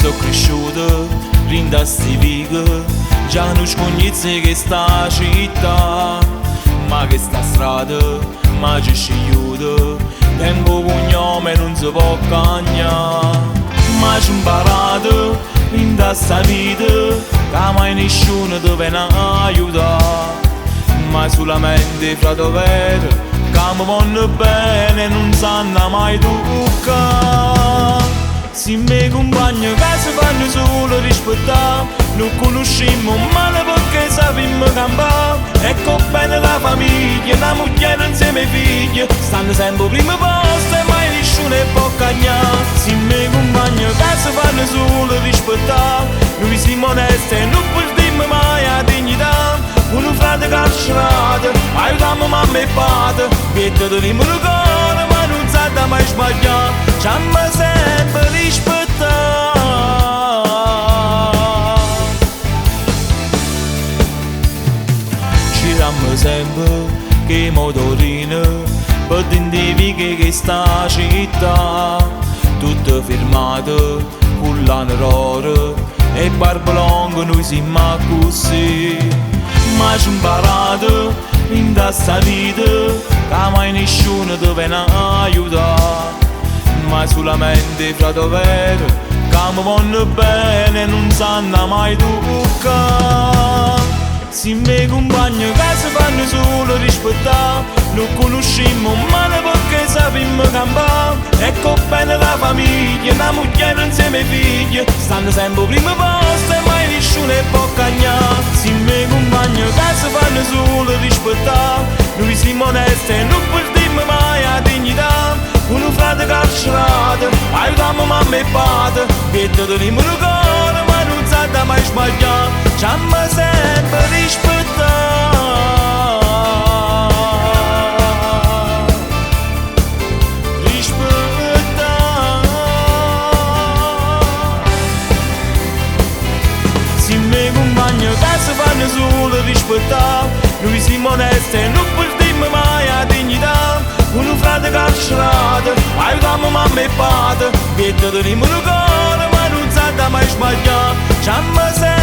So cresciuto dint' a 'sti viche, già nu scugnizzo 'e chesta città. Ma chesta strada m'aggio scigliuto, tengo 'o cugnome e nun se po' cagnà. M'aggio 'mparato dint' a 'sta vita ca mai nisciuno te vene a aiutà. Ma sulamente 'e frate overo ca me vonno bene e nun s'hanna mai tuccà. Simm' 'e cumpagne ca se fanno sulo rispettà, nun cunuscimmo 'o male pecché sapimmo campà. E c'o bbene d' 'a famiglia, na mugliera 'nzieme 'e figlie, stanno sempe 'o primmo posto e mai nisciuno 'e pò cagnà. Simm' 'e cumpagne ca se fanno sulo rispettà, nuje simmo oneste e nun perdimmo maje 'a dignità. Cu nu frate carcerato, aiutammo mamma e pate, 'mpietto tenimmo nu core, ma nun s'adda mai sbaglià, c'amma sempe rispettà. Girammo sempe cu 'e motorine pe dint' 'e viche 'e chesta città, tutte firmate, cullane d'oro e barbe longhe, nuje simmo accussì. M'aggio 'mparato dint' a 'sta vita ca mai nisciuno te vene a aiutà. Ma sulamente 'e frate overo ca me vonno bene e nun s'hanna mai tuccà. Simm' 'e cumpagne ca se fanno sulo rispettà, nun cunuscimmo 'o male pecché sapimmo campà. E c'o bbene d' 'a famiglia, na mugliera 'nzieme 'e figlie, stanno sempe 'o primmo posto e mai nisciuno 'e pò cagnà. Simm' 'e cumpagne ca se fanno sulo rispettà, nuje simmo oneste e nun perdimmo mai 'a dignità. Cu nu frate carcerato, aiutammo mamma e pate, 'mpietto tenimmo nu core, ma nun s'adda mai sbaglià, c'amma sempe rispettà. Rispettà. Simm' 'e cumpagne ca se fanno sulo rispettà, nuje simmo oneste e nun perdimmo mai 'a dignità. Cu nu frate carcerato, aiutammo mamma e pate, 'mpietto tenimmo nu core, ma nun s'adda mai sbaglià, c'amma sempe.